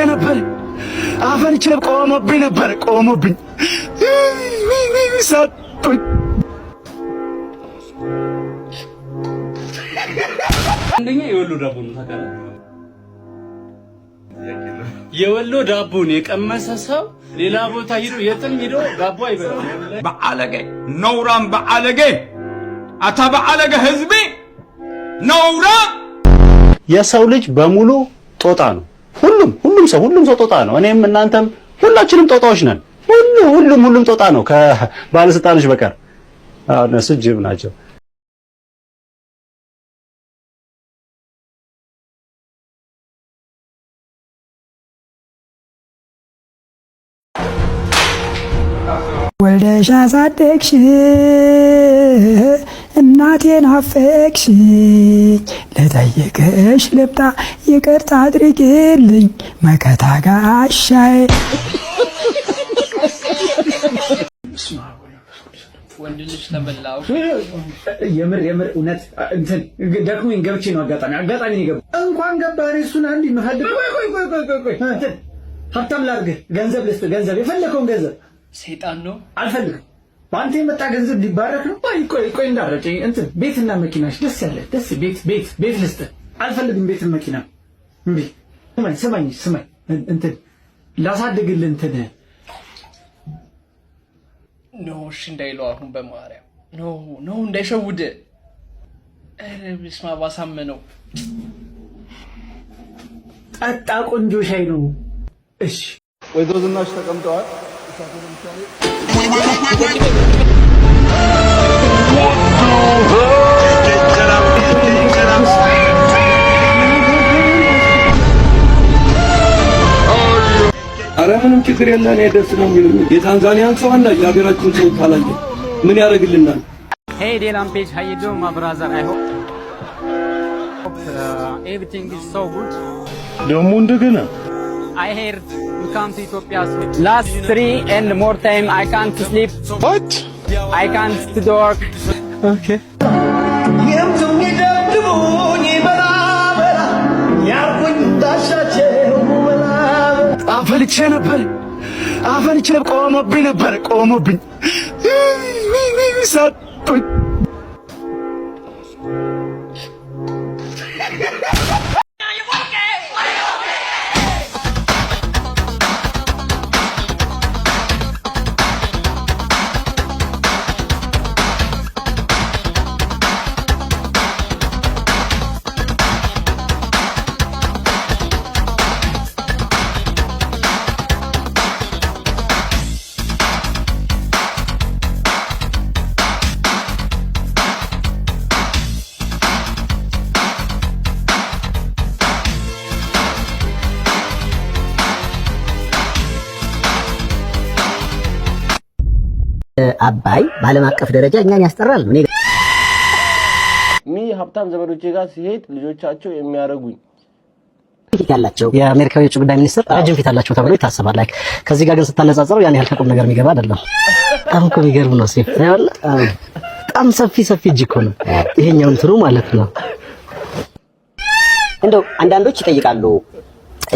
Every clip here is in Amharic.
ነበር፣ አፈልቼ ቆሞብኝ ነበር፣ ቆሞብኝ ሰጡኝ። አንደኛ የወሎ ዳቦ ነው ታውቃለህ። የወሎ ዳቦን የቀመሰ ሰው ሌላ ቦታ ሂዶ የትም ሂዶ ዳቦ አይበላም። በዓለጌ ነውራም፣ በዓለጌ አታ፣ በዓለጌ ህዝቢ ነውራ። የሰው ልጅ በሙሉ ጦጣ ነው። ሁሉም ሁሉም ሰው ሁሉም ሰው ጦጣ ነው። እኔም እናንተም ሁላችንም ጦጣዎች ነን። ሁሉ ሁሉም ሁሉም ጦጣ ነው ከባለስልጣኖች በቀር። አዎ እነሱ ጅብ ናቸው። ወልደሽ አሳደግሽኝ፣ እናቴን አፈቅሽኝ፣ ልጠይቅሽ ልምጣ ይቅርታ አድርጊልኝ መከታ ጋሻዬ። ወንድ ልጅ ተበላው። የምር የምር እውነት እንትን ደክሞኝ ገብቼ ነው። አጋጣሚ አጋጣሚ ነው የገባሁ። እንኳን ገባህ። እኔ እሱን አንድ የምፈልግ ቆይ ቆይ ቆይ ቆይ ቆይ ቆይ እንትን ሀብታም ላድርግህ፣ ገንዘብ ልስጥህ፣ ገንዘብ የፈለከውን ገንዘብ። ሰይጣን ነው። አልፈልግም። በአንተ የመጣ ገንዘብ ሊባረክ ነው። ቆይ ቆይ ቆይ እንዳረጨኝ እንትን ቤትና መኪናሽ ደስ ያለ ደስ ቤት ቤት ቤት ልስጥህ። አልፈልግም ቤትን መኪና እምቢ። ስማኝ ስማኝ ስማኝ እንትን ላሳድግልህ እንትን No እሺ እንዳይለው አሁን በማርያም no no እንዳይሸውድ። ኧረ በስመ አብ አሳመነው። ጠጣ፣ ቆንጆ ሻይ ነው። እሺ። ወይዘሮ ዝናሽ ተቀምጠዋል። አረ ምንም ችግር የለ። እኔ ደስ ነው የሚሉኝ። የታንዛኒያን ሰው አና የሀገራችን ሰው ካላየ ምን ያደርግልናል? Hey Dylan Page, how you doing, my brother? I hope everything is so good. ደግሞ እንደገና I heard you come to Ethiopia last three and more time. I can't sleep. What? I can't to work. Okay. ይምቱኝ ደብድቡኝ በላ በላ ያርጉኝ እንዳሻቸው በላ። አፈልቼ ነበር፣ አፈልቼ ቆሞብኝ ነበር፣ ቆሞብኝ ሰጡኝ። አባይ በዓለም አቀፍ ደረጃ እኛን ያስጠራል ነው። Me ሀብታም ዘመዶቼ ጋር ሲሄድ ልጆቻቸው የሚያደርጉኝ ፊት ያላቸው የአሜሪካዊ የውጭ ጉዳይ ሚኒስትር ረጅም ፊት አላቸው ተብሎ ይታሰባል። Like ከዚህ ጋር ግን ስታነጻጽረው ያን ያህል ከቁም ነገር የሚገባ አይደለም። በጣም እኮ የሚገርም ነው። ሴፍ በጣም ሰፊ ሰፊ እጅ እኮ ነው ይሄኛው እንትኑ ማለት ነው። እንደው አንዳንዶች ይጠይቃሉ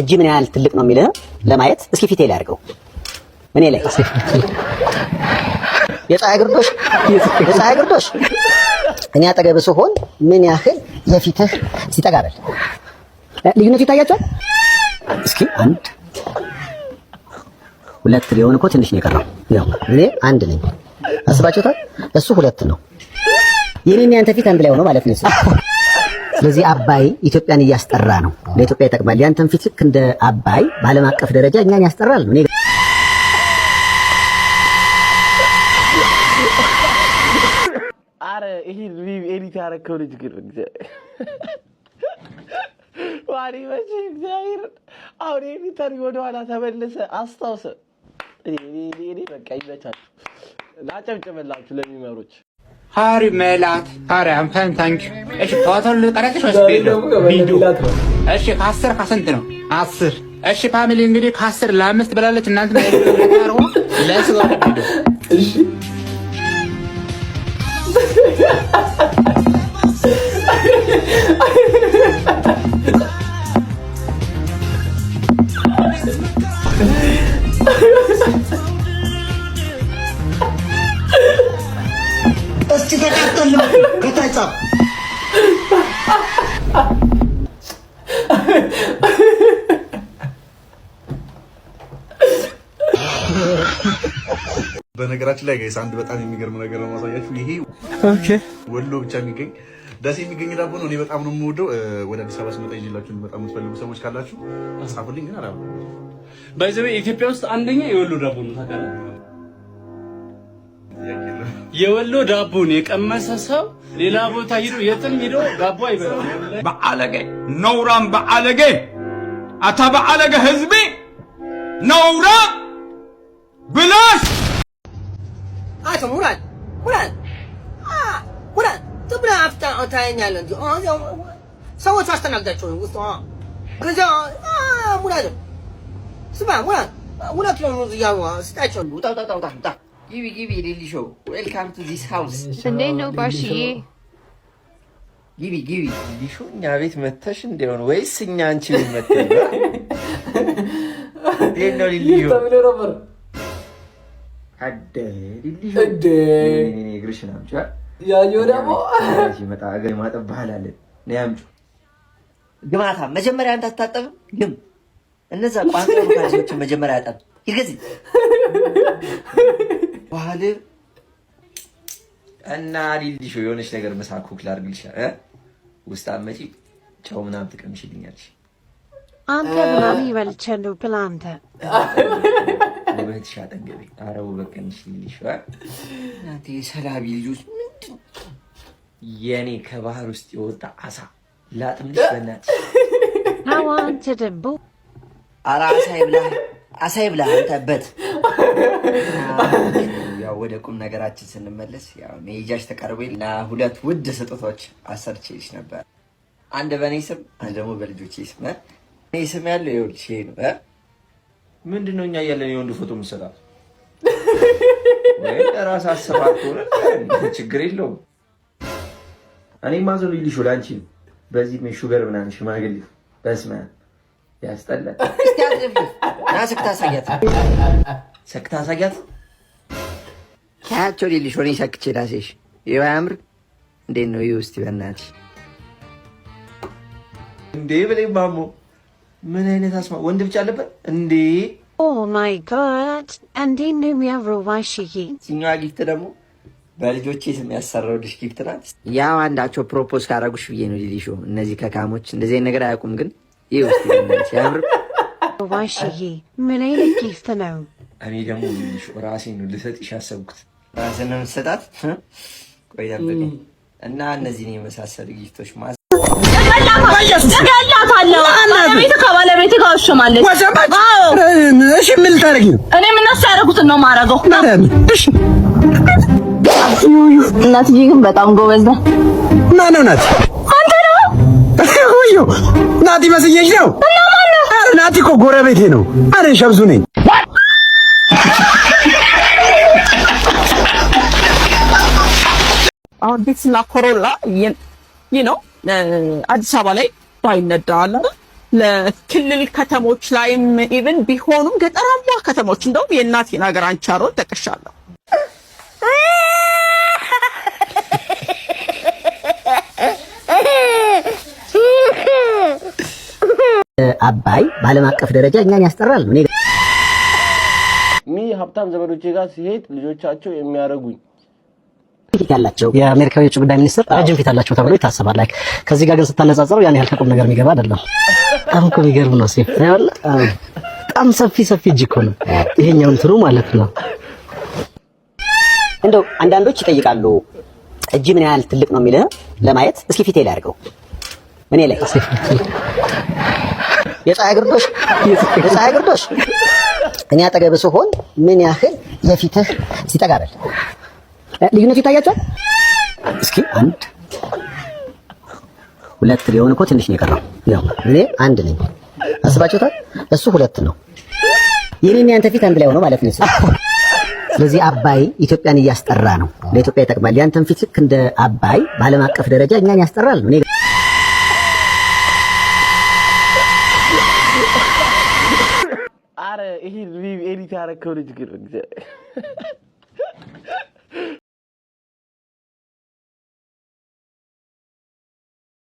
እጅ ምን ያህል ትልቅ ነው የሚልህ ለማየት እስኪ ፊቴ ላይ አድርገው እኔ ላይ የፀሐይ ግርዶሽ የፀሐይ ግርዶሽ እኔ አጠገብ ስሆን ምን ያህል የፊትህ ሲጠጋበል ልዩነቱ ይታያቸዋል። እስኪ አንድ ሁለት ሊሆን እኮ ትንሽ ነው የቀረው። ያው እኔ አንድ ነኝ፣ አስባችሁታል? እሱ ሁለት ነው። የኔና ያንተ ፊት አንድ ላይ ሆኖ ማለት ነው። ስለዚህ አባይ ኢትዮጵያን እያስጠራ ነው፣ ለኢትዮጵያ ይጠቅማል። ያንተን ፊት ልክ እንደ አባይ በዓለም አቀፍ ደረጃ እኛን ያስጠራል ነው። አረ ይሄ edit ያደረከው ልጅ ግን ዋሪ መቼ እግዚአብሔር አሁን interview ወደኋላ ተመልሰ አስታውሰ እኔ በቃ ይመቻችሁ፣ ላጨብጭብላችሁ ለሚመሮች። Hi ሜላት፣ hi, I'm fine, thank you። እሺ ፎቶ ልቀረጽሽ ወይስ ቪዲዮ? ቪዲዮ። እሺ ከ10 ከስንት ነው? 10። እሺ family እንግዲህ ከ10 ለ5 ብላለች። እናንተ let's go ቪዲዮ። እሺ። እስቲ ተቃጠል ከታች ጻፍ። በነገራችን ላይ guys አንድ በጣም የሚገርም ነገር ነው ማሳያችሁ። ይሄ ወሎ ብቻ የሚገኝ ደሴ የሚገኝ ዳቦ ነው። እኔ በጣም ነው የምወደው። ወደ አዲስ አበባ ስመጣ ይዤላችሁ በጣም የምትፈልጉ ሰዎች ካላችሁ ጻፉልኝ። ግን አላ By the way ኢትዮጵያ ውስጥ አንደኛ የወሎ ዳቦ ነው ታውቃለህ። የወሎ ዳቦን የቀመሰ ሰው ሌላ ቦታ ሂዶ የትም ሂዶ ዳቦ አይበላም። በዓለጌ ነውራም፣ በዓለጌ አታ በዓለጌ ህዝቢ ነውራም ብላሽ። አቶ ሙራድ ሙራድ ሙራድ ዝም ብለህ አፍጣ ታየኛለህ እንጂ ሰዎቹ አስተናግዳቸው ውስጥ ከዚያ ሙራድ ስማ ሙራድ 2 ኪሎ ሙዝ እያሉ ስጣቸው። ውጣ ውጣ ውጣ ውጣ። ግቢ ግቢ ሊሊሾ welcome to this house። እንዴት ነው ባሽዬ? ግቢ ግቢ ሊሊሾ። እኛ ቤት መተሽ እንዲሆን ወይስ እኛ አንቺ ቤት መተን? እንዴት ነው ሊሊሾ? ነበር አደ ሊሊሾ እንዴ እግርሽን አምጪ። ያየው ደግሞ ሲመጣ እግር ማጠብ ባህል አለን። ነይ አምጪው። ግማታ መጀመሪያ አንተ አትታጠብም? ግም እነዛ ቋንቋ ካልሲዎችን መጀመሪያ ያጠብ ይገዚ ባህል እና ሊሊሾ የሆነች ነገር ምሳ cook ላድርግልሽ እ ውስጥ አመጪ ጨው ምናምን ትቀምሽልኛለሽ። አንተ ምናምን ይበልቻለሁ ብላ አንተ። ውበትሽ አጠገቤ። ኧረ ውበት ቀንሽ ሊሊሾ። እናንተ የሰላቢ ልጆች ምንድን የኔ ከባህር ውስጥ የወጣ አሳ ላጥምልሽ በእናትሽ። አዎ አንተ ደግሞ። ኧረ አሳ ይብላህ አሳ ይብላህ አንተ በት። ያው ወደ ቁም ነገራችን ስንመለስ ያው መሄጃሽ ተቀርቦ እና ሁለት ውድ ስጦታዎች አሰርቼልሽ ነበር። አንድ በእኔ ስም፣ አንድ ደግሞ በልጆቼ ስም። እኔ ስም ያለው ይኸውልሽ ይሄ ነው። ምንድን ነው እኛ እያለን የወንድ ፎቶ የምትሰጣት? ወይ ለራስ አስባት ከሆነ ችግር የለውም። እኔ ማዘኑ ይልሽ ለአንቺ ነው። በዚህ sugar ምናምን ሽማግሌ በስመ አብ ያስጠላል። እስቲ አዝርፊ ና ሰክታ አሳያት፣ ሰክታ አሳያት። ታያቸው ሊልሽ እኔ ሰክቼ ራሴሽ ይኸው አያምር? እንዴት ነው ይኸው? እስቲ በእናትሽ እንዴ ብለኝ ማሞ ምን አይነት አስማ ወንድ ብቻ አለበት እንዴ? Oh my God እንዴት ነው የሚያምረው ባሽዬ። ይችኛዋ gift ደግሞ በልጆቼ ስም ያሰራሁልሽ gift ናት። ያው አንዳቸው propose ካረጉሽ ብዬ ነው ሊሊሾ። እነዚህ ከካሞች እንደዚህ አይነት ነገር አያውቁም፣ ግን ይህ ውስጥ ሲያምር ባሽዬ ምን አይነት gift ነው? እኔ ደግሞ ሊሊሾ ራሴ ነው ልሰጥሽ ያሰብኩት። ራስን ነው የምትሰጣት? ቆይ ጠብቀኝ እና እነዚህን የመሳሰሉ gift ኦች ማ እገላታለሁ። ባለቤትህ ከባለቤትህ ጋር ወሸማለች። እሺ ምን ልታደርጊ ነው? እኔም እነሱ ያደረጉትን ነው የማደርገው። እሺ እናትዬ ግን በጣም ጎበዝ ነው። ማነው ናት? አንተ ነው። ወዮ ናቲ መስዬሽ ነው? እና ማነው? ኧረ ናቲ እኮ ጎረቤቴ ነው። አረ ሸምሱ ነኝ። አሁን ቪትስና ኮሮላ ነው አዲስ አበባ ላይ ባይነዳ አለ አይደል? ለክልል ከተሞች ላይም even ቢሆኑም ገጠራማ ከተሞች እንደውም የእናቴን ሀገር አንቻሮን ጠቅሻለሁ። አባይ በዓለም አቀፍ ደረጃ እኛን ያስጠራል ነው። እኔ ሚ ሀብታም ዘመዶቼ ጋር ሲሄድ ልጆቻቸው የሚያደርጉኝ ፊት ያላቸው የአሜሪካዊ የውጭ ጉዳይ ሚኒስትር ረጅም ፊት አላቸው ተብሎ ይታሰባል። Like ከዚህ ጋር ግን ስታነጻጽረው ያን ያህል ከቁም ነገር የሚገባ አይደለም። በጣም እኮ የሚገርም ነው። ሴፍ በጣም ሰፊ ሰፊ እጅ እኮ ነው ይሄኛው እንትኑ ማለት ነው። እንደው አንዳንዶች ይጠይቃሉ እጅ ምን ያህል ትልቅ ነው የሚልህ ለማየት እስኪ ፊቴ ላይ አድርገው እኔ ላይ የፀሐይ ግርዶሽ የፀሐይ ግርዶሽ እኔ አጠገብ ስሆን ምን ያህል የፊትህ ሲጠጋ በል ልዩነቱ ይታያቸዋል። እስኪ አንድ ሁለት ሊሆን እኮ ትንሽ ነው የቀረው። ያው እኔ አንድ ነኝ አስባችሁታል። እሱ ሁለት ነው። የኔና ያንተ ፊት አንድ ላይ ሆኖ ማለት ነው። ስለዚህ አባይ ኢትዮጵያን እያስጠራ ነው፣ ለኢትዮጵያ ይጠቅማል። ያንተን ፊት ልክ እንደ አባይ በዓለም አቀፍ ደረጃ እኛን ያስጠራል ነው። እኔ አረ ይሄ edit ያደረከው ልጅ ግን እግዚአብሔር